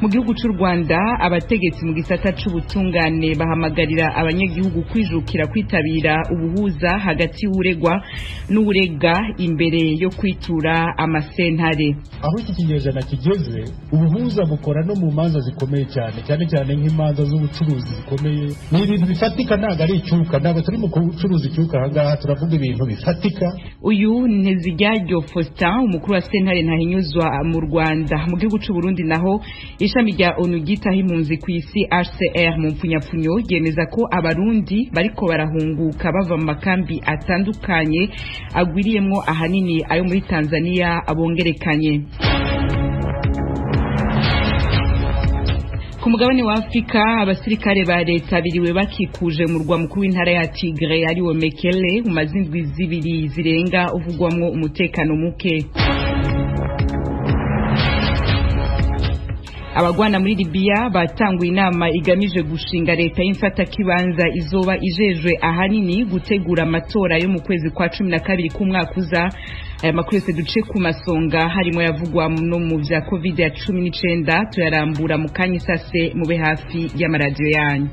Mu gihugu c'u Rwanda, abategetsi mu gisata c'ubutungane bahamagarira abanyagihugu kwijukira kwitabira ubuhuza hagati y'uregwa n'uwurega imbere yo kwitura amasentare. Aho iki kinyejana kigeze, ubuhuza bukora no mu manza zikomeye cyane, cyane cyane nk'imanza z'ubucuruzi zikomeye. Ni ibintu bifatika, ntabwo ari icyuka, ntabwo turi mu gucuruza icyuka ahangaha, turavuga ibintu bifatika. Uyu Nteziryayo Faustin, umukuru wa sentare ntahinyuzwa mu Rwanda. Mu gihugu c'u Burundi naho, ishami rya ONU ryitaho impunzi ku isi, HCR mu mpfunyapfunyo, ryemeza ko Abarundi bariko barahunguka bava mu makambi atandukanye agwiriyemwo ahanini ayo muri Tanzania abongerekanye. Ku mugabane wa Afrika, abasirikare ba leta biriwe bakikuje umurwa mukuru w'intara ya Tigre, ariwo Mekele, umaze indwi 2 zirenga uvugwamwo umutekano muke. Abagwana muri Libya batanguye inama igamije gushinga leta y'imfatakibanza izoba ijejwe ahanini gutegura amatora yo mu kwezi kwa 12 k'umwaka uza. Aya makuru yose duce ku masonga, harimo yavugwa no mu vya Covid ya 19, tuyarambura mu kanya isase. Mube hafi y'amaradiyo yanyu.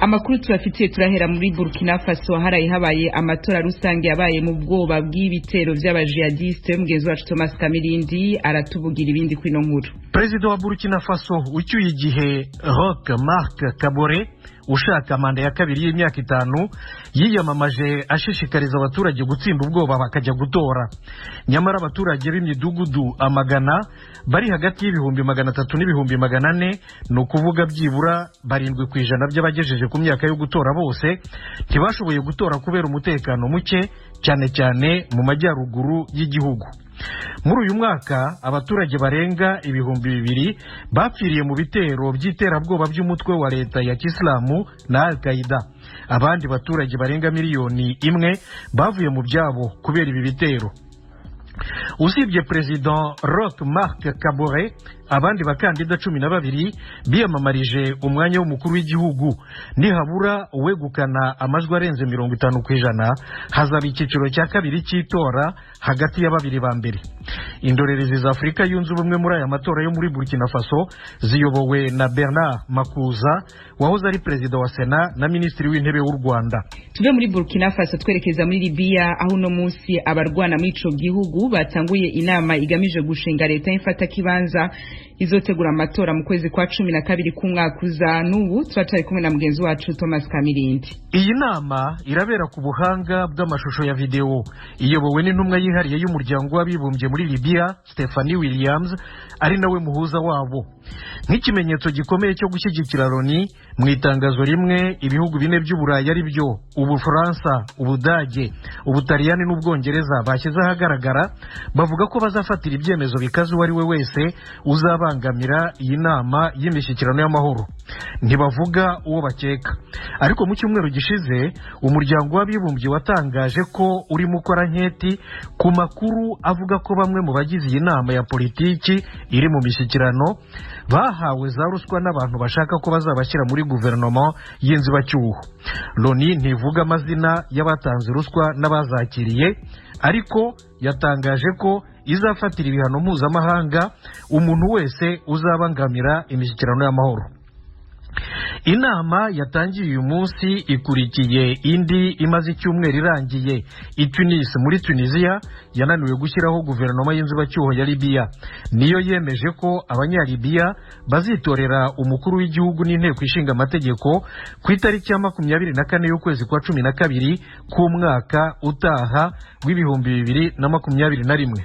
Amakuru tubafitiye turahera muri Burkina Faso, haraye habaye amatora rusange yabaye mu bwoba bw'ibitero vy'abajihadiste. Mugenzi wacu Thomas Kamirindi aratuvugira ibindi kwino nkuru. Perezida wa Burkina Faso ucyuye igihe, Roch Marc Kabore, ushaka manda ya kabiri y'imyaka 5, yiyamamaje ashishikariza abaturage gutsinda ubwoba bakajya gutora. Nyamara abaturage b'imidugudu amagana bari hagati y'300,000 n'400,000, ni ukuvuga byibura 7% by'abagejeje ku myaka yo gutora bose, ntibashoboye gutora kubera umutekano muke, cyane cyane mu majyaruguru y'igihugu. Muri uyu mwaka abaturage barenga 2000 bapfiriye mu bitero by'iterabwoba by'umutwe wa leta ya Kisilamu na Al-Qaida. Abandi baturage barenga 1 miliyoni bavuye mu byabo kubera ibi bitero. Usibye Perezida Roch Marc Kabore, abandi bakandida 12 biyamamarije umwanya w'umukuru w'igihugu. Nihabura uwegukana amajwi arenze 50%, hazaba icyiciro cya kabiri cy'itora hagati ya babiri ba mbere. Indorerezi za Afurika yunze ubumwe muri aya matora yo muri Burkina Faso ziyobowe na Bernard Makuza, wahoze ari perezida wa Sena na minisitiri w'intebe w'u Rwanda. Tuve muri Burkina Faso twerekeza muri Libya, aho uno munsi abarwana muri ico gihugu batanguye inama igamije gushinga leta y'imfatakibanza izotegura amatora mu kwezi kwa 12 k'umwaka uza. N'ubu turacari kumwe na mugenzi wacu Thomas Kamirindi. Iyi nama irabera ku buhanga bw'amashusho ya videwo, iyobowe n'intumwa yihariye y'umuryango w'abibumbye muri Libya, Stephanie Williams, ari nawe muhuza wabo. Nk'ikimenyetso gikomeye cyo gushyigikira Loni, mu itangazo rimwe ibihugu 4 by'Uburayi, ari byo Ubufaransa, Ubudage, Ubutaliyani n'Ubwongereza, bashyize ahagaragara, bavuga ko bazafatira ibyemezo bikaze uwo ari we wese uzabangamira iyi nama y'imishyikirano y'amahoro. Ntibavuga uwo bakeka, ariko mu cyumweru gishize umuryango w'abibumbye watangaje ko urimo ukora nketi ku makuru avuga ko bamwe mu bagize iyi nama ya politiki iri mu mishyikirano bahawe za ruswa n'abantu bashaka ko bazabashyira muri guverinoma y'inzibacyuho. Loni ntivuga amazina y'abatanze ruswa n'abazakiriye, ariko yatangaje ko izafatira ibihano mpuzamahanga umuntu wese uzabangamira imishyikirano y'amahoro. Inama yatangiye uyu munsi ikurikiye indi imaze icyumweru irangiye i Tunis muri Tunisia, yananiwe gushyiraho guverinoma y'inzibacyuho ya Libya. Niyo yemeje ko abanyalibiya bazitorera umukuru w'igihugu n'inteko ishinga amategeko ku itariki ya 24 y'ukwezi kwa 12 k'umwaka utaha w'2021.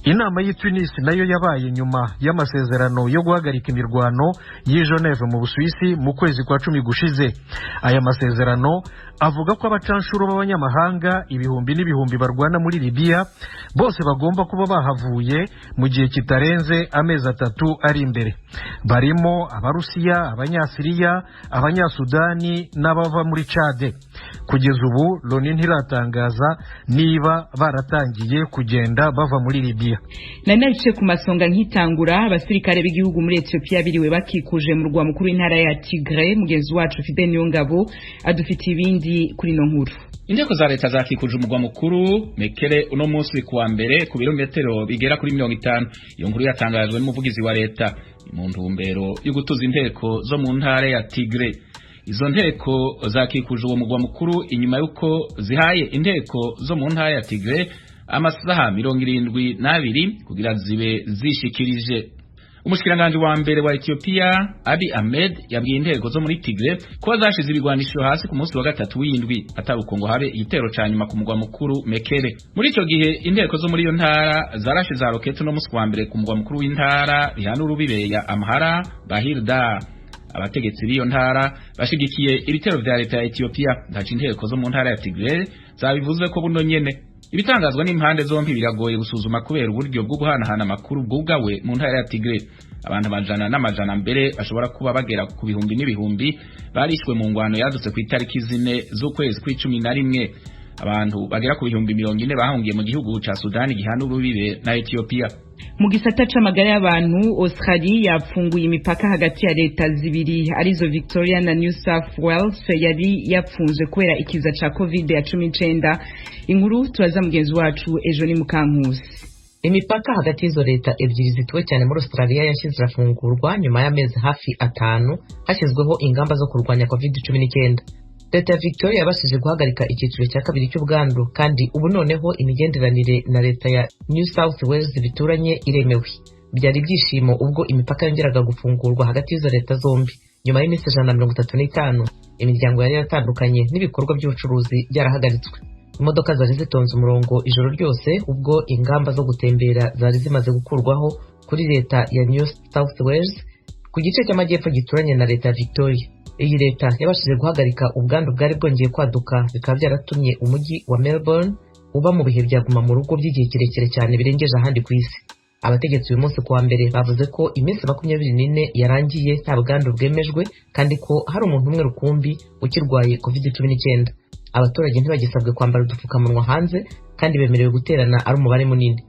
Inama y'i Tunis nayo yabaye nyuma y'amasezerano yo guhagarika imirwano y'i Geneve mu Busuwisi mu kwezi kwa 10 gushize. Aya masezerano avuga ko abacanshuro b'abanyamahanga ibihumbi n'ibihumbi barwana muri Libya bose bagomba kuba bahavuye mu gihe kitarenze amezi 3 ari imbere. Barimo Abarusiya, Abanyasiriya, Abanyasudani n'abava muri Chad. Kugeza ubu Loni ntiratangaza niba baratangiye kugenda bava muri Libiya. Nari nabice ku masonga nkitangura, abasirikare b'igihugu muri Ethiopia biriwe bakikuje mu murwa mukuru w'intara ya Tigray. Mugenzi wacu Fidel Niyongabo adufitiye ibindi kuri ino nkuru. Inteko za leta zakikuje umugwa mukuru Mekele uno munsi kuwa mbere ku birometero bigera kuri 50. Iyo nkuru yatangajwe n'umuvugizi wa leta mu ntumbero yo gutuza inteko zo mu ntara ya Tigray. Izo nteko zakikuje uwo mugwa mukuru inyuma y'uko zihaye inteko zo mu ntara ya Tigray amasaha 72 kugira zibe zishikirije. Umushikiranganji wa mbere wa Ethiopia Abiy Ahmed yabwiye inteko zo muri Tigray ko zashize ibigwanisho hasi ku munsi wa gatatu w'indwi ataruko ngo habe igitero ca nyuma ku mugwa mukuru Mekele. Muri ico gihe inteko zo muri iyo ntara zarashize rokete no munsi wa mbere ku mugwa mukuru w'intara bihana urubibe ya Amhara, Bahir Dar. Abategetsi b'iyo ntara bashigikiye ibitero vya leta ya Ethiopia. Ntaco inteko zo mu ntara ya Tigray zabivuze ko buno nyene. Ibitangazwa n'impande zombi biragoye gusuzuma kubera uburyo bwo guhanahana amakuru bwugawe mu ntara ya Tigray. Abantu amajana n'amajana, mbere bashobora kuba bagera ku bihumbi n'ibihumbi, barishwe mu ngwano yadutse ku itariki 4 z'ukwezi kw'icumi na rimwe. Abantu bagera ku 40,000 bahungiye mu gihugu ca Sudani gihana urubibe na Ethiopia. Mu gisata c'amagara y'abantu, Australia yapfunguye imipaka hagati ya leta zibiri, arizo Victoria na New South Wales, yari yapfunzwe kubera ikiza ca Covid ya 19. Inkuru tubaza mugenzi wacu ejo ni Mukankusi. Imipaka hagati y'izo leta ebyiri zituwe cyane muri Australia yashyize irafungurwa nyuma y'amezi hafi 5 hashyizweho ingamba zo kurwanya Covid-19. Leta ya Victoria yabashije guhagarika icyiciro cya kabiri cy'ubwandu, kandi ubu noneho imigenderanire na leta ya New South Wales bituranye iremewe. Byari ibyishimo ubwo imipaka yongeraga gufungurwa hagati y'izo leta zombi nyuma y'iminsi 135 imiryango yari yaratandukanye n'ibikorwa by'ubucuruzi byarahagaritswe. Imodoka zari zitonze umurongo ijoro ryose ubwo ingamba zo gutembera zari zimaze gukurwaho kuri leta ya New South Wales ku gice cy'amajyepfo gituranye na leta ya Victoria. Iyi leta yabashije guhagarika ubwandu bwari bwongeye kwaduka, bikaba byaratumye umujyi wa Melbourne uba mu bihe bya guma mu rugo by'igihe kirekire cyane birengeje ahandi ku isi. Abategetsi uyu munsi kuwa mbere bavuze ko iminsi 24 yarangiye nta bwandu bwemejwe, kandi ko hari umuntu umwe rukumbi ukirwaye Covid-19. Abaturage ntibagisabwe kwambara udupfukamunwa hanze, kandi bemerewe guterana ari umubare munini.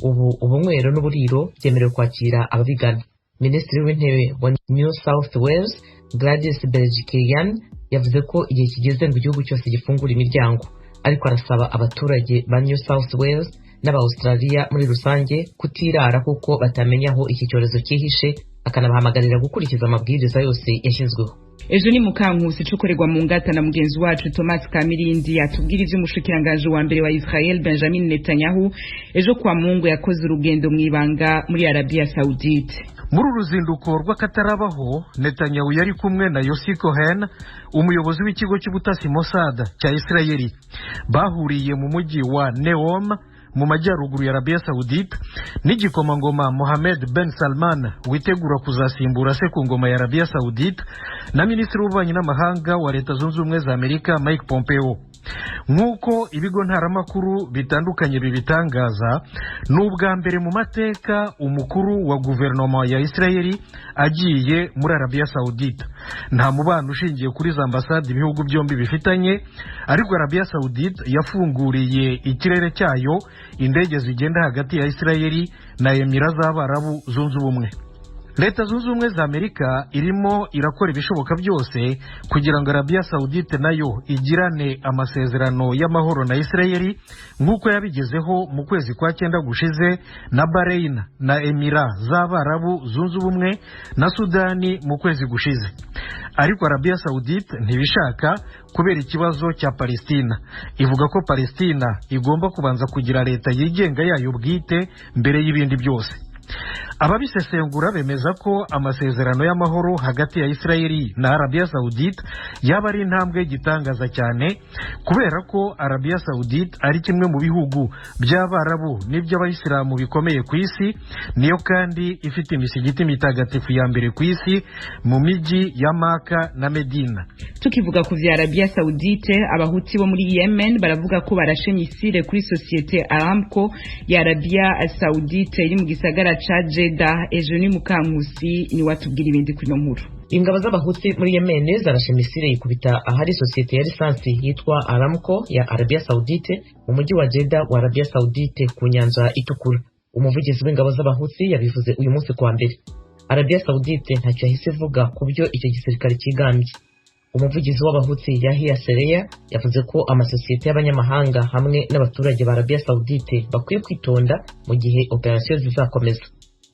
Ubu ubunywero n'uburiro byemerewe kwakira ababigana. Minisitiri w'Intebe wa New South Wales Gladys Berejiklian yavuze ko igihe kigeze ngo igihugu cyose gifungure imiryango, ariko arasaba abaturage ba New South Wales n'aba Australia muri rusange kutirara kuko batamenya aho iki cyorezo cyihishe, akanabahamagarira gukurikiza amabwiriza yose yashyizweho. Ejo ni Mukankusi cukorerwa mu ngata na mugenzi wacu Thomas Kamirindi atubwira ivy'umushikiranganji wa mbere wa Israel Benjamin Netanyahu ejo kwa Mungu yakoze urugendo mw'ibanga muri Arabia Saoudite. Muri uru ruzinduko rw'akatarabaho, Netanyahu yari kumwe na Yossi Cohen, umuyobozi w'ikigo cy'ubutasi Mossad cya Isirayeli. Bahuriye mu mujyi wa Neom mu majyaruguru ya Arabia Saoudite n'igikomangoma Mohammed Ben Salman witegura kuzasimbura se ku ngoma ya Arabia Saoudite, na minisitiri w'ububanyi n'amahanga wa Leta Zunze Ubumwe za Amerika Mike Pompeo. Nk'uko ibigo ntaramakuru bitandukanye bibitangaza, ni ubwa mbere mu mateka umukuru wa guverinoma ya Isirayeli agiye muri Arabia Saoudite. Nta mubano ushingiye kuri za ambasade ibihugu byombi bifitanye, ariko Arabia Saoudite yafunguriye ikirere cyayo indege zigenda hagati ya Isirayeli na Emira z'Abarabu Zunze Ubumwe. Leta Zunze Ubumwe za Amerika irimo irakora ibishoboka byose kugira ngo Arabia Saoudite nayo igirane amasezerano y'amahoro na Isirayeli, nk'uko yabigezeho mu kwezi kwa cyenda gushize na Bahrain na Emira z'Abarabu Zunze Ubumwe na Sudani mu kwezi gushize. Ariko Arabia Saoudite ntibishaka kubera ikibazo cya Palestina. Ivuga ko Palestina igomba kubanza kugira leta yigenga yayo bwite mbere y'ibindi byose. Ababisesengura bemeza ko amasezerano y'amahoro hagati ya Isirayeli na Arabia Saoudite yaba ari intambwe y'igitangaza cyane, kubera ko Arabia Saoudite ari kimwe mu bihugu by'Abarabu n'iby'Abayisilamu bikomeye ku isi. Niyo kandi ifite imisigiti mitagatifu ya mbere ku isi mu mijyi ya Maka na Medina. Tukivuga ku vya Arabia Saoudite, Abahuti bo muri Yemen baravuga ko barashe misile kuri sosiyete Aramco ya Arabia Saoudite iri mu gisagara ca Jeddah. Ejo ni Mukankusi ni watubwira ibindi kuri ino nkuru. Ingabo z'Abahuthi muri Yemen zarashe misile yikubita ahari sosiyete ya lisansi yitwa Aramco ya Arabia Saudite mu mujyi wa Jeddah wa Arabia Saudite ku nyanja itukura. Umuvugizi w'ingabo z'Abahuthi yabivuze uyu munsi kuwa mbere. Arabia Saudite ntacyo yahise ivuga ku byo icyo gisirikare cyigambye. Umuvugizi w'Abahuthi Yahya Sereya yavuze ko amasosiyete y'abanyamahanga hamwe n'abaturage ba Arabia Saudite bakwiye kwitonda mu gihe operasiyo zizakomeza.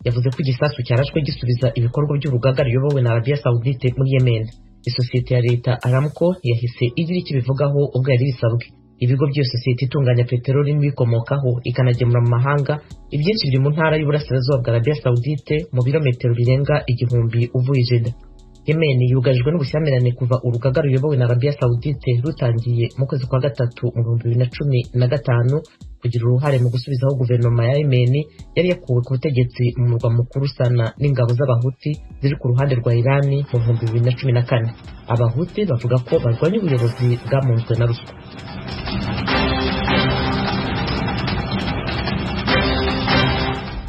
Yavuze ko igisasu cyarashwe gisubiza ibikorwa by'urugaga ruyobowe na Arabia Saudite muri Yemen. Isosiyete ya leta Aramco yahise igira icyo ibivugaho ubwo yari bisabwe. Ibigo by'iyo sosiyete itunganya peteroli n'ibikomokaho ikanagemura mu mahanga, ibyinshi biri mu ntara y'uburasirazuba bwa Arabia Saudite mu birometero birenga 1000 uvuye Jeddah. Yemen yugarijwe n'ubushyamirane kuva urugaga ruyobowe na Arabia Saudite rutangiye mu kwezi kwa gatatu mu 2015 kugira uruhare mu gusubizaho guverinoma ya Yemen yari yakuwe ku butegetsi mu murwa mukuru Sana n'ingabo z'Abahuthi ziri ku ruhande rwa Irani mu 2014. Abahuthi bavuga ko barwanya ubuyobozi bwamunzwe na ruswa.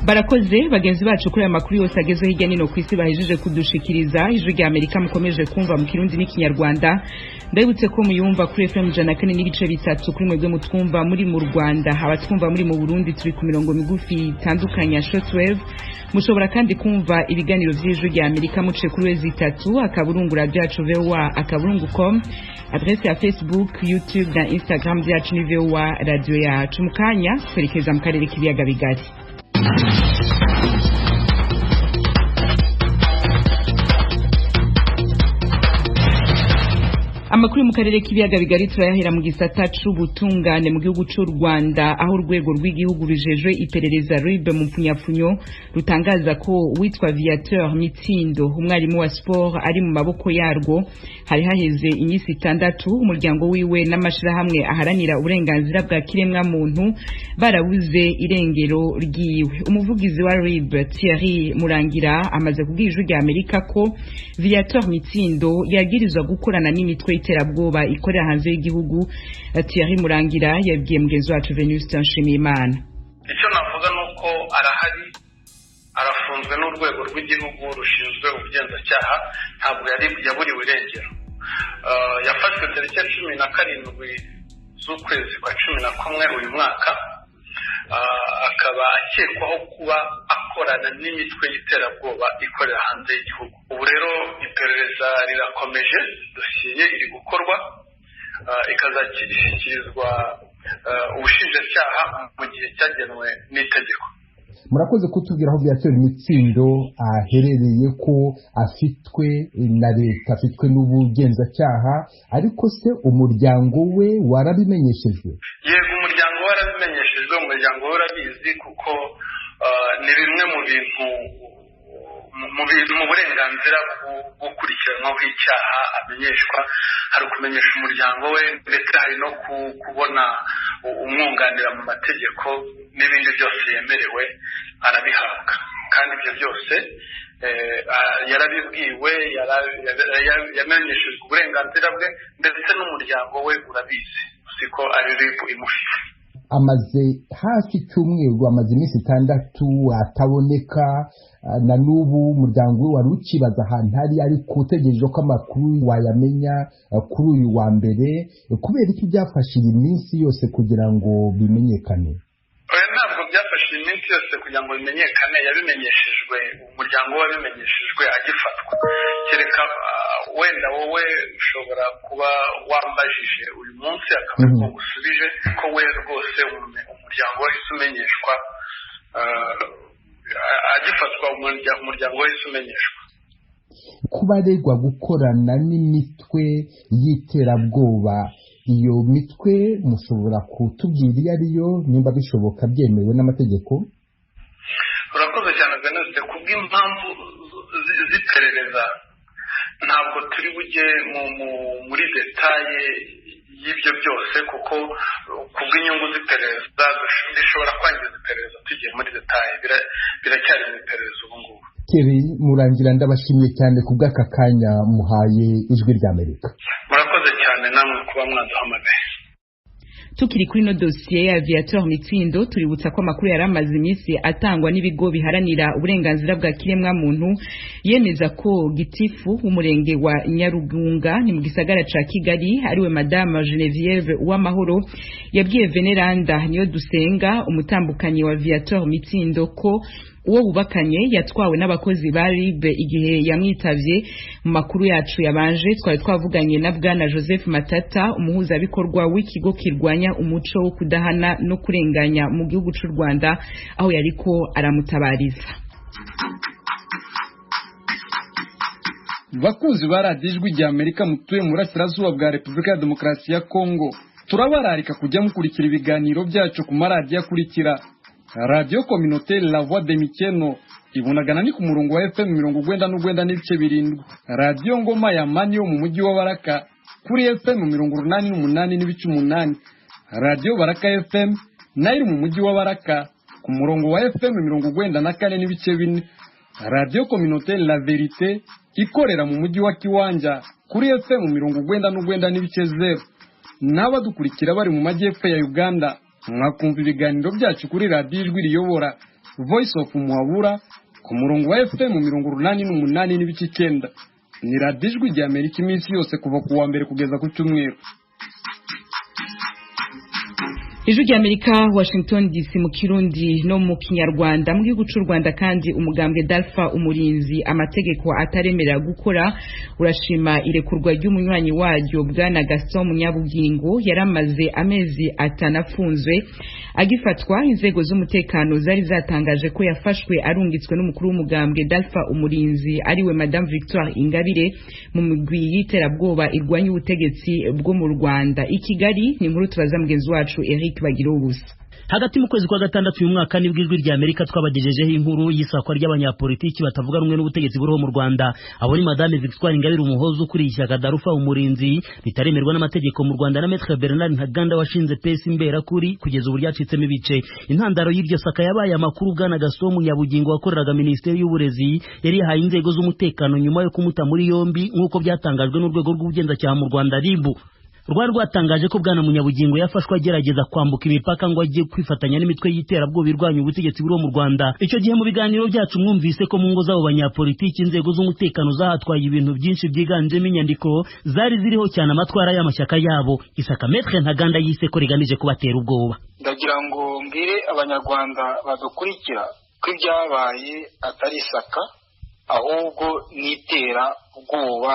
Barakoze bagenzi bacu kuri aya makuru yose ageze hirya nino ku isi bahejeje kudushikiriza. Ijwi rya Amerika mukomeje kumva mu Kirundi n'Ikinyarwanda. Ndabibutse ko muyumva kuri FM 104.3 kuri mwebwe mutwumva muri mu Rwanda, abatwumva muri mu Burundi turi ku mirongo migufi itandukanye ya shortwave. Mushobora kandi kumva ibiganiro by'Ijwi rya Amerika muce kuri wezi 3 akaburungu radio yacu voa.com, adresse ya Facebook, YouTube na Instagram byacu ni VOA radio yacu. Mukanya twerekeza mu karere k'ibiyaga bigari. Amakuru mu karere k'ibiyaga bigari turayahera mu gisata c'ubutungane mu gihugu c'u Rwanda, aho urwego rw'igihugu rujejwe iperereza RIB mu mpfunyapfunyo rutangaza ko witwa Viateur Mitsindo, umwarimu wa sport, ari mu maboko yarwo. Hari haheze iminsi 6 umuryango wiwe n'amashirahamwe aharanira uburenganzira bwa kiremwa muntu barabuze irengero ryiwe. Umuvugizi wa RIB Thierry Murangira amaze kubwira Ijwi rya Amerika ko Viateur Mitsindo yagirizwa gukorana n'imitwe iterabwoba ikorera hanze y'igihugu. Thierry Murangira yabwiye mugenzi wacu Venuste Nshimiyimana. Icyo navuga nuko arahari, arafunzwe n'urwego rw'igihugu rushinzwe ubugenzacyaha, ntabwo yari yaburiwe irengero. Yafashwe tariki 17 z'ukwezi kwa 11 uyu mwaka, akaba akekwaho kuba akorana n'imitwe y'iterabwoba ikorera hanze y'igihugu. Ubu rero iperereza rirakomeje, dosiye iri gukorwa, ikazashyikirizwa ubushinjacyaha mu gihe cyagenwe n'itegeko. Murakoze kutubwira aho Viateur Mitsindo aherereye, ko afitwe na leta, afitwe n'ubugenzacyaha, ariko se umuryango we warabimenyeshejwe? Yego, umuryango we warabimenyeshejwe, umuryango we urabizi, kuko ni bimwe mu bintu mu burenganzira bwo gukurikiranwaho icyaha amenyeshwa. Hari ukumenyesha umuryango we, ndetse hari no kubona umwunganira mu mategeko n'ibindi byose yemerewe arabihabwa. Kandi ibyo byose yarabibwiwe, yamenyeshejwe uburenganzira bwe, ndetse n'umuryango we urabizi, siko ari RIB imufite. Amaze hafi icyumweru, amaze iminsi 6 ataboneka, na n'ubu umuryango we wari ukibaza ahantu ari, ariko utegereje ko amakuru wayamenya kuri uyu wa mbere. Kubera iki byafashe iyi minsi yose kugira ngo bimenyekane? Ntabwo byafashe iyi minsi yose kugira ngo bimenyekane, yabimenyeshejwe, umuryango we wabimenyeshejwe agifatwa. Kereka wenda wowe ushobora kuba wambajije uyu munsi akaba ariko gusubije ko we rwose umuryango wahise umenyeshwa agifatwa, umuryango wahise umenyeshwa. Kuba aregwa gukorana n'imitwe y'iterabwoba, iyo mitwe mushobora kutubwira iyo ariyo, nimba bishoboka byemewe n'amategeko? Urakoze cyane Venuste. Kubw'impamvu z'iperereza ntabwo turi bujye muri détails y'ibyo byose, kuko kubw'inyungu z'iperereza bishobora kwangiza iperereza tugiye muri détails. Biracyari mu iperereza ubu ngubu. Thierry Murangira, ndabashimiye cyane ku bw'aka kanya muhaye Ijwi ry'Amerika. Murakoze cyane namwe kuba mwaduhamagaye. Tukiri kuri no dosiye ya Viateur Mitsindo, tuributsa ko amakuru yaramaze iminsi atangwa n'ibigo biharanira uburenganzira bwa kiremwa muntu yemeza ko gitifu w'umurenge wa Nyarugunga ni mu gisagara ca Kigali, ariwe Madame Genevieve Uwamahoro, yabwiye Veneranda Niyo Dusenga, umutambukanyi wa Viateur Mitsindo, ko uwo bubakanye yatwawe n'abakozi ba RIB igihe yamwitavye. Mu makuru yacu yabanje twari twavuganye na Bwana Joseph Matata, umuhuzabikorwa w'ikigo kirwanya umuco wo kudahana no kurenganya mu gihugu c'u Rwanda, aho yariko aramutabariza. Bakunzi ba Radiyo Ijwi rya Amerika mutuye mu burasirazuba bwa Repubulika ya Demokarasi ya Kongo, turabararika kujya mukurikira ibiganiro byacu ku maradiyo akurikira: Radiyo Communautaire La Voix de Mikeno ibunagana ni ku murongo wa FM 99.7, Radiyo Ngoma ya Mani yo mu mujyi wa Baraka kuri FM 88.8, Radiyo Baraka FM nayo iri mu mujyi wa Baraka ku murongo wa FM 94.4, Radiyo Communautaire La Verite ikorera mu mujyi wa Kiwanja kuri FM 99.0. N'abadukurikira bari mu majyepfo ya Uganda mwakumva ibiganiro byacu kuri Radiyo Ijwi Riyobora Voice of Muhabura ku murongo wa FM 88.9. Ni Radiyo Ijwi rya Amerika iminsi yose kuva ku wa mbere kugeza ku cyumweru. Ijwi rya Amerika, Washington DC, mu Kirundi no mu Kinyarwanda. Mu gihugu c'u Rwanda kandi, umugambwe Dalfa Umurinzi amategeko ataremera gukora urashima irekurwa ry'umunywanyi waryo Bwana Gaston Munyabugingo yaramaze amezi 5 afunzwe. Agifatwa, inzego z'umutekano zari zatangaje ko yafashwe arungitswe n'umukuru w'umugambwe Dalfa Umurinzi, ariwe Madame Victoire Ingabire, mu migwi y'iterabwoba irwanya ubutegetsi bwo mu Rwanda. I Kigali ni inkuru tubaza mugenzi wacu Eric Bagirubusa. Hagati mu kwezi kwa gatandatu uyu mwaka nibwo Ijwi rya Amerika twabagejejeho inkuru y'isakwa ry'abanyapolitiki batavuga rumwe n'ubutegetsi buriho mu Rwanda. Abo ni Madame Victoire Ingabire Umuhoza ukuriye ishyaka Darufa Umurinzi ritaremerwa n'amategeko mu Rwanda, na Maître Bernard Ntaganda washinze PS Imberakuri kugeza ubu ryacitsemo ibice. Intandaro y'iryo saka yabaye amakuru Bwana Gaston Munyabugingo wakoreraga Minisiteri y'Uburezi yari yahaye inzego z'umutekano nyuma yo kumuta muri yombi, nk'uko byatangajwe n'urwego rw'ubugenzacyaha mu Rwanda RIB. Rwari rwatangaje ko Bwana Munyabugingo yafashwe agerageza kwambuka imipaka ngo ajye kwifatanya n'imitwe y'iterabwoba irwanya ubutegetsi buriho mu Rwanda. Icyo gihe mu biganiro byacu mwumvise ko mu ngo z'abo banyapolitiki inzego z'umutekano zahatwaye ibintu byinshi byiganjemo inyandiko zari ziriho cyane amatwara y'amashyaka yabo. Isaka Maître Ntaganda yise ko rigamije kubatera ubwoba. Ndagira ngo mbwire Abanyarwanda badukurikira ko ibyabaye atari isaka, ahubwo n'iterabwoba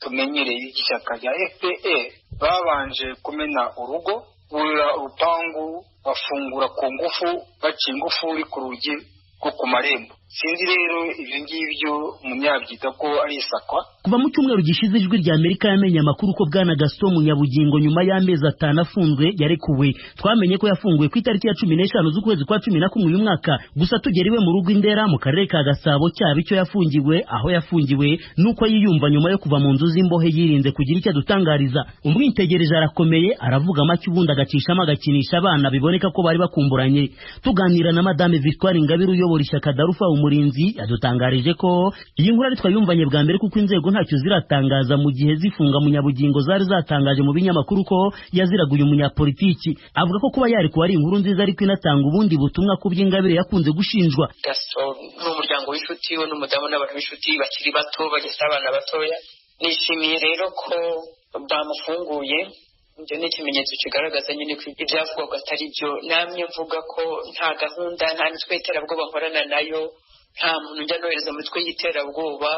tumenyereye ishyaka rya FPR. Babanje kumena urugo, burira urupangu, bafungura ku ngufu, baca ingufuri ku rugi rwo ku marembo. Sinzi rero ibyo ngibyo munyabyita ko ari isakwa. Kuva mu cyumweru gishize Ijwi rya Amerika yamenye amakuru ko Bwana Gaston Munyabugingo nyuma y'amezi 5 afunzwe yarekuwe. Twamenye ko yafunguwe ku itariki ya 15 z'ukwezi kwa 11 uyu mwaka. Gusa tugera iwe mu rugo i Ndera mu karere ka Gasabo, cyaba icyo yafungiwe, aho yafungiwe, nuko yiyumva nyuma yo kuva mu nzu z'imbohe, yirinze kugira icyo adutangariza. Umwitegereje arakomeye, aravuga make, ubundi agacishamo agakinisha abana biboneka ko bari bakumburanye. Tuganira na Madame Victoire Ingabire uyobora ishyaka Darufa Umurinzi, yadutangarije ko iyi nkuru ari twayumvanye bwa mbere, kuko inzego ntacyo ziratangaza mu gihe zifunga Munyabugingo zari zatangaje mu binyamakuru ko yaziraguye umunyapolitiki. Avuga ko kuba yarekuwe ari inkuru nziza, ariko inatanga ubundi butumwa ku by'Ingabire yakunze gushinjwa. Gaston ni umuryango w'inshuti, we n'umudamu n'abantu b'inshuti bakiri bato, bageze abana batoya. Nishimiye rero ko bamufunguye. Ibyo ni ikimenyetso kigaragaza nyine ko ibyavugwaga atari byo. Namwe mvuga ko nta gahunda, nta mitwe y'iterabwoba nkorana nayo, nta muntu ujya nohereza mu mitwe y'iterabwoba.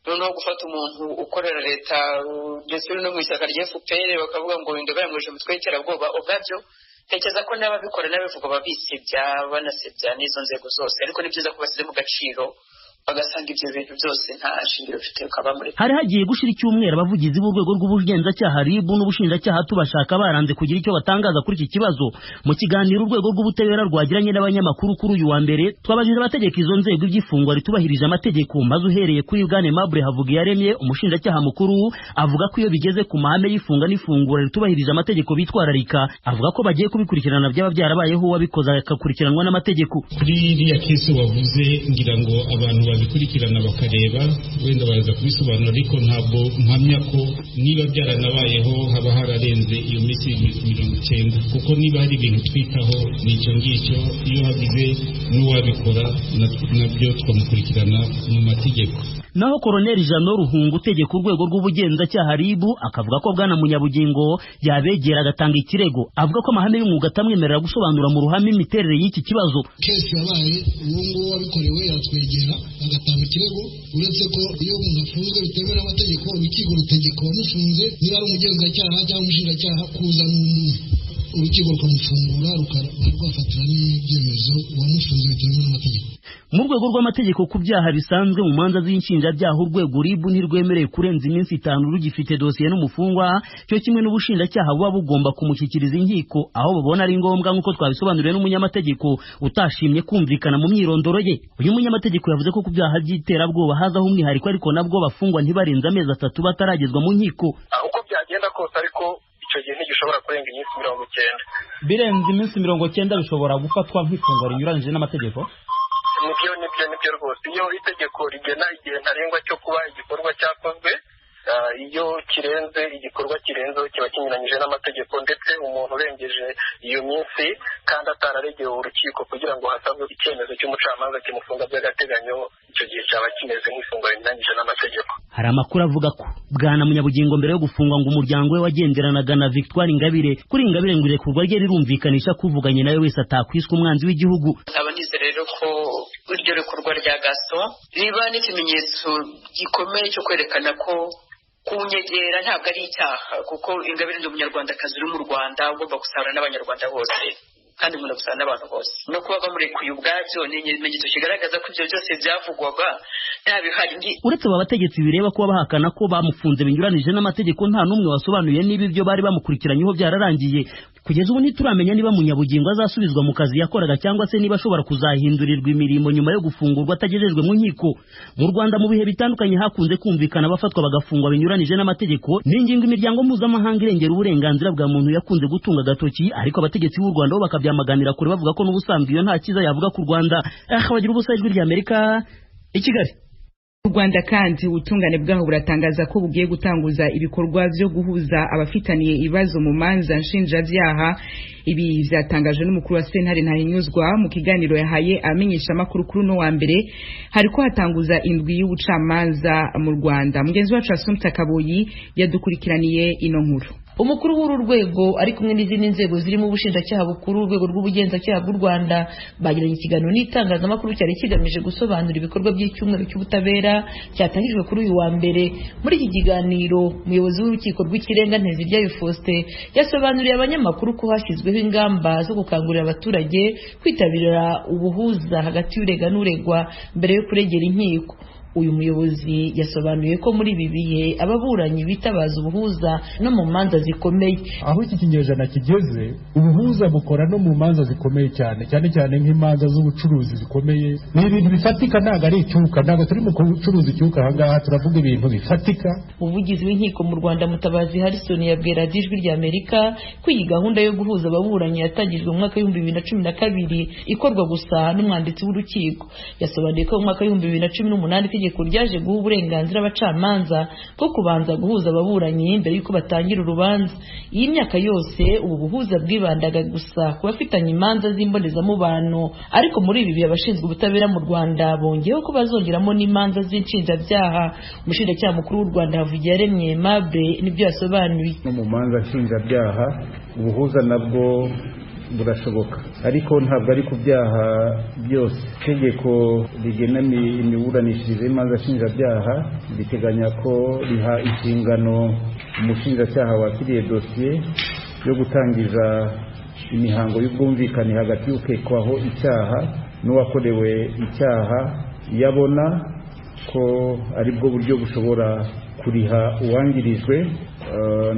Noneho gufata umuntu ukorera leta ndetse no mu ishyaka rya FPR bakavuga ngo Ingabire yamwohereje mu mitwe y'iterabwoba, ubwabyo tekereza ko n'ababikora n'abivuga babisebya, banasebya n'izo nzego zose. Ariko ni byiza ko basize mu gaciro bagasanga ibyo bintu byose nta shingiro bifite ukabamureka. Hari hagiye gushira icyumweru abavugizi b'urwego rw'ubugenzacyaha RIB n'ubushinjacyaha tubashaka baranze kugira icyo batangaza kuri iki kibazo. Mu kiganiro urwego rw'ubutabera rwagiranye n'abanyamakuru kuri uyu wa mbere, twabajije abategeka izo nzego iby'ifungwa ritubahirije amategeko, maze uhereye kuri Bwana Aimable Havugiyaremye umushinjacyaha mukuru avuga ko iyo bigeze ku mahame y'ifunga n'ifungura ritubahirije amategeko bitwararika. Avuga ko bagiye kubikurikirana byaba byarabayeho uwabikoze agakurikiranwa n'amategeko. Kuri iriya kesi wavuze, ngira ngo abantu babikurikirana bakareba, wenda baraza kubisobanura, ariko ntabwo mpamya ko niba byaranabayeho haba hararenze iyo minsi 90, kuko niba hari ibintu twitaho ni icyo ngicyo. Iyo hagize n'uwabikora nabyo tukamukurikirana mu mategeko. Naho Koroneli Jano Ruhungu utegeka urwego rw'ubugenzacyaha RIB akavuga ko Bwana Munyabugingo yabegera agatanga ikirego, avuga ko amahame y'umwuga atamwemerera gusobanura mu ruhame imiterere y'iki kibazo. Kesi yabaye uwo nguwo wabikorewe yatwegera agatanga ikirego, uretse ko iyo umuntu afunzwe bitemewe n'amategeko urukiko rutegeka uwamufunze, niba ari umugenzacyaha cyangwa umushinjacyaha, kuzana umuntu urukiko rukamufungura rwafatira n'ibyemezo uwamufunze bitemewe n'amategeko. Mu rwego rw'amategeko ku byaha bisanzwe mu manza z'inshinjabyaha, urwego RIB ntirwemereye kurenza iminsi 5 rugifite dosiye n'umufungwa, cyo kimwe n'ubushinjacyaha buba bugomba kumushyikiriza inkiko aho babona ari ngombwa, nk'uko twabisobanuriwe n'umunyamategeko utashimye kumvikana mu myirondoro ye. Uyu munyamategeko yavuze ko ku byaha by'iterabwoba hazaho umwihariko, ariko nabwo bafungwa ntibarenze amezi 3 bataragezwa mu nkiko. Uko byagenda kose ariko icyo gihe ntigishobora kurenga iminsi 90. Birenze iminsi 90 bishobora gufatwa nk'ifungwa rinyuranyije n'amategeko. Nibyo rwose. Iyo itegeko rigena igihe ntarengwa cyo kuba igikorwa cyakozwe, iyo kirenze igikorwa kirenzeho kiba kinyuranyije n'amategeko, ndetse umuntu urengeje iyo minsi kandi atararegewe urukiko kugira ngo hasabwe icyemezo cy'umucamanza kimufunga by'agateganyo, icyo gihe cyaba kimeze nk'ifungwa rinyuranyije n'amategeko. Hari amakuru avuga ko Bwana Munyabugingo mbere yo gufungwa ngo umuryango we wagenderanaga na Victoire Ingabire. Kuri Ingabire ngo irekurwa rye rirumvikanisha kuvuganye nawe wese atakwiswe umwanzi w'igihugu. Nkaba nizera rero ko iryo rekurwa rya Gaston riba n'ikimenyetso gikomeye cyo kwerekana ko kunyegera ntabwo ari icyaha, kuko Ingabire ndi umunyarwandakazi uri mu Rwanda ugomba gusabana n'abanyarwanda bose kandi umuntu gusabana n'abantu bose. No kuba bamurekuye ubwabyo ni ikimenyetso kigaragaza ko ibyo byose byavugwaga nta bihari. Uretse aba bategetsi bireba kuba bahakana ko bamufunze binyuranije n'amategeko, nta n'umwe wasobanuye niba ibyo bari bamukurikiranyeho byararangiye. Kugeza ubu ntituramenya niba Munyabugingo azasubizwa mu kazi yakoraga cyangwa se niba ashobora kuzahindurirwa imirimo nyuma yo gufungurwa atagejejwe mu nkiko. Mu Rwanda mu bihe bitandukanye hakunze kumvikana abafatwa bagafungwa binyuranije n'amategeko, n'ingingo imiryango mpuzamahanga irengera uburenganzira bwa muntu yakunze gutunga agatoki, ariko abategetsi b'u Rwanda bo bakabyamaganira kure bavuga ko n'ubusanzwe iyo nta cyiza yavuga ku Rwanda. Bagira ubusa. Ijwi ry'Amerika i Kigali. U Rwanda kandi ubutungane bwaho buratangaza ko bugiye gutanguza ibikorwa byo guhuza abafitaniye ibibazo mu manza nshinjabyaha. Ibi byatangajwe n'umukuru wa sentare Ntahinyuzwa mu kiganiro yahaye amenyesha amakuru kuri uno wa mbere, hariko hatanguza indwi y'ubucamanza mu Rwanda. Mugenzi wacu Assumpta Kaboyi yadukurikiraniye ino nkuru. Umukuru w'uru rwego ari kumwe n'izindi nzego zirimo ubushinjacyaha bukuru, urwego rw'ubugenzacyaha bw'u Rwanda, bagiranye ikiganiro n'itangazamakuru cyari kigamije gusobanura ibikorwa by'icyumweru cy'ubutabera cyatangijwe kuri uyu wa mbere. Muri iki kiganiro umuyobozi w'urukiko rw'ikirenga Nteziryayo Faustin yasobanuriye abanyamakuru ko hashyizweho ingamba zo gukangurira abaturage kwitabira ubuhuza hagati y'urega n'uregwa mbere yo kuregera inkiko. Uyu muyobozi yasobanuye ko muri ibi bihe ababuranyi bitabaza ubuhuza no mu manza zikomeye. Aho iki kinyejana kigeze, ubuhuza bukora no mu manza zikomeye cyane, cyane cyane nk'imanza z'ubucuruzi zikomeye. Ni ibintu bifatika, ntabwo ari icyuka, ntabwo turi mu gucuruza icyuka aha ngaha, turavuga ibintu bifatika. Umuvugizi w'inkiko mu Rwanda Mutabazi Harrison yabwiye Radiyo Ijwi rya Amerika ko iyi gahunda yo guhuza ababuranyi yatangijwe mu mwaka 2012 ikorwa gusa n'umwanditsi w'urukiko. Yasobanuye ko mu mwaka 2018 itegeko ryaje guha uburenganzira abacamanza bwo kubanza guhuza ababuranyi mbere y'uko batangira urubanza. Iyi myaka yose ubu buhuza bwibandaga gusa ku bafitanye imanza z'imbonezamubano, ariko muri ibi bihe abashinzwe ubutabera mu Rwanda bongeyeho ko bazongeramo n'imanza z'inshinjabyaha. Umushinjacyaha mukuru w'u Rwanda Havugiyaremye Aimable nibyo yasobanuye. No mu manza nshinjabyaha ubuhuza nabwo burashoboka, ariko ntabwo ari ku byaha byose. Itegeko rigena imiburanishirize y'imanza nshinjabyaha riteganya ko riha inshingano umushinjacyaha wakiriye dosiye yo gutangiza imihango y'ubwumvikane hagati y'ukekwaho icyaha n'uwakorewe icyaha, iyo abona ko ari bwo buryo bushobora kuriha uwangirijwe.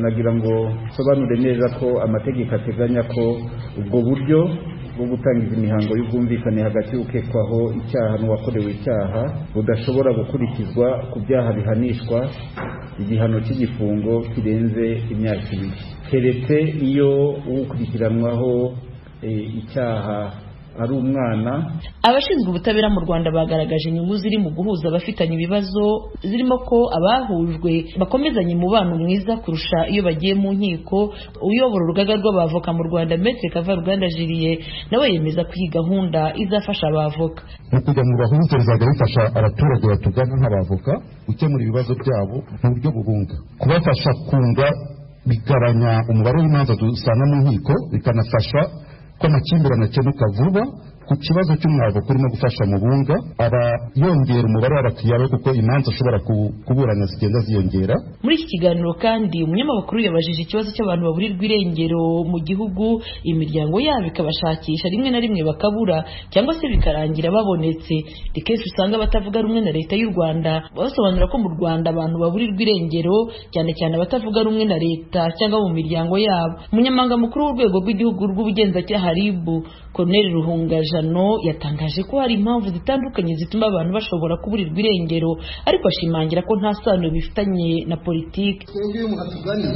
Nagira ngo nsobanure neza ko amategeko ateganya ko ubwo buryo bwo gutangiza imihango y'ubwumvikane hagati y'ukekwaho icyaha n'uwakorewe icyaha budashobora gukurikizwa ku byaha bihanishwa igihano cy'igifungo kirenze imyaka 2, keretse iyo ukurikiranwaho icyaha ari umwana. Abashinzwe ubutabera mu Rwanda bagaragaje inyungu ziri mu guhuza abafitanye ibibazo, zirimo ko abahujwe bakomezanye umubano mwiza kurusha iyo bagiye mu nkiko. Uyobora urugaga rw'abavoka mu Rwanda, Maître Kavaruganda Julie, nawe yemeza ko iyi gahunda izafasha abavoka. Mu kujya mu bahuze bizajya bifasha abaturage batugana nk'abavoka gukemura ibibazo byabo mu buryo bubunga, kubafasha kunga bigabanya umubare w'imanza dusanga mu nkiko, bikanafasha ko amakimbirane akemuka vuba. Ku kibazo cy'umwavoka urimo gufasha mu bunga, aba yongera umubare w'abakiriya be kuko imanza ashobora kuburana zigenda ziyongera. Muri iki kiganiro kandi umunyamakuru yabajije ikibazo cy'abantu baburirwa irengero mu gihugu, imiryango yabo ikabashakisha rimwe na rimwe bakabura cyangwa se bikarangira babonetse. Ni kenshi usanga abatavuga rumwe na leta y'u Rwanda basobanura ko mu Rwanda abantu baburirwa irengero cyane cyane abatavuga rumwe na leta cyangwa mu miryango yabo. Umunyamabanga mukuru w'urwego rw'igihugu rw'ubugenzacyaha RIB, Colonel Ruhungaje, yatangaje ko hari impamvu zitandukanye zituma abantu bashobora kuburirwa irengero, ariko ashimangira ko nta sano bifitanye na politiki. Twebwe iyo umuntu atuganiye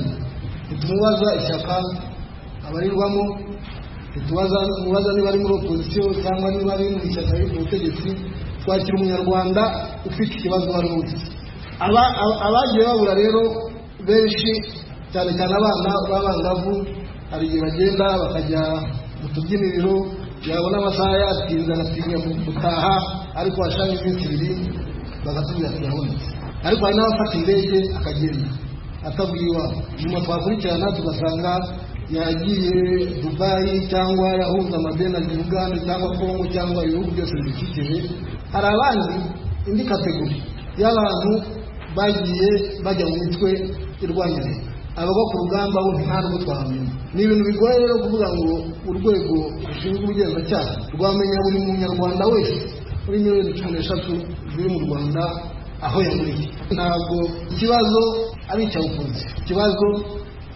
ntitumubaza ishyaka abarirwamo, ntitumubaza niba ari muri opozisiyo cyangwa niba ari mu ishyaka riri ku butegetsi. Twakira umunyarwanda ufite ikibazo uwo ari we wese. Abagiye babura rero benshi, cyane cyane abana b'abangavu, hari igihe bagenda bakajya mu tubyiniriro, yabona amasaha yatinze agatinya gutaha, ariko hashira iminsi ibiri bagatubwira ati yabonetse. Ariko hari n'abafata indege akagenda atabwiye iwabo, nyuma twakurikirana tugasanga yagiye Dubayi cyangwa yahunze amadeni ajya Uganda cyangwa Kongo cyangwa ibihugu byose bidukikije. Hari abandi indi kategori y'abantu bagiye bajya mu mitwe irwanya leta, abagwa ku rugamba bo nta nubwo twamenya. Ni ibintu bigoye rero kuvuga ngo urwego rushinzwe ubugenzacyaha rwamenya buri munyarwanda wese muri miliyoni 13 ziri mu Rwanda aho yaburiye. Ntabwo ikibazo ari icya opozisiyo, ikibazo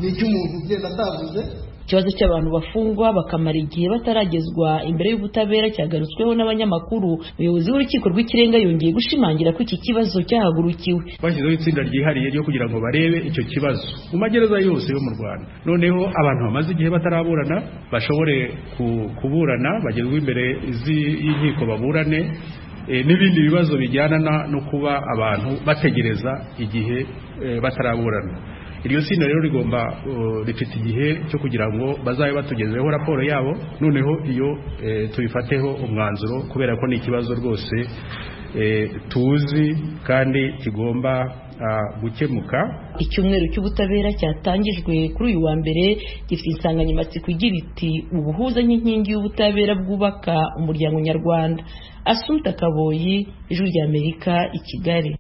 ni icy'umuntu ugenda atavuze. Ikibazo cy'abantu bafungwa bakamara igihe bataragezwa imbere y'ubutabera cyagarutsweho n'abanyamakuru. Umuyobozi w'urukiko rw'ikirenga yongeye gushimangira ko iki kibazo cyahagurukiwe. Bashyizeho itsinda ryihariye ryo kugira ngo barebe icyo kibazo mu magereza yose yo mu Rwanda, noneho abantu bamaze igihe bataraburana bashobore kuburana, bagezwe imbere y'inkiko baburane, n'ibindi bibazo bijyana no kuba abantu bategereza igihe bataraburana. Iryo tsinda rero rigomba rifite igihe cyo kugira ngo bazabe batugezeho raporo yabo, noneho iyo tubifateho umwanzuro, kubera ko ni ikibazo rwose tuzi kandi kigomba gukemuka. Icyumweru cy'ubutabera cyatangijwe kuri uyu wa mbere gifite insanganyamatsiko igira iti ubuhuza nk'inkingi y'ubutabera bwubaka umuryango nyarwanda. Asumta Kaboyi, Ijwi ry'Amerika, i Kigali.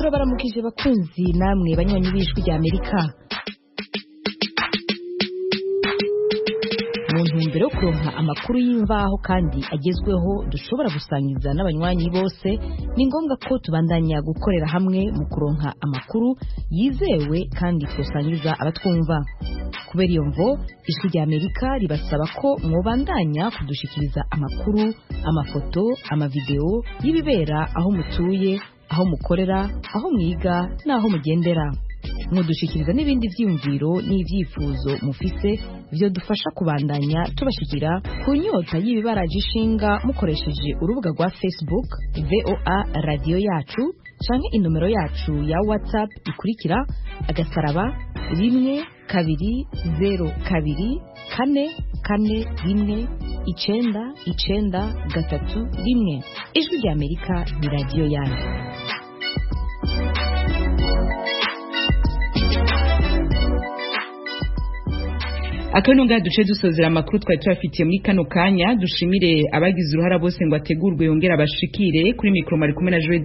Turabaramukije bakunzi namwe banywanyi b'Ijwi ry'Amerika. Mu ntumbero yo kuronka amakuru y'imvaho kandi agezweho dushobora gusangiza n'abanywanyi bose, ni ngombwa ko tubandanya gukorera hamwe mu kuronka amakuru yizewe kandi twosangiza abatwumva. Kubera iyo mvo, Ijwi ry'Amerika ribasaba ko mwobandanya kudushikiriza amakuru, amafoto, amavideo y'ibibera aho mutuye, aho mukorera, aho mwiga n'aho mugendera. Mudushikiriza n'ibindi vyiyumviro n'ivyifuzo mufise vyo dufasha kubandanya tubashikira ku nyota y'ibibaraje ishinga mukoresheje urubuga rwa Facebook VOA radio yacu canke inomero yacu ya WhatsApp ikurikira agasaraba 1 2 0 2 4 4 1 9 9 3 1. Ijwi ry'Amerika ni radiyo yanyu. Akano nga duce dusozera amakuru twari tubafitiye muri kano kanya. Dushimire abagize uruhara bose ngo ategurwe yongera abashikire. Kuri mikro mari kumwe na Joe.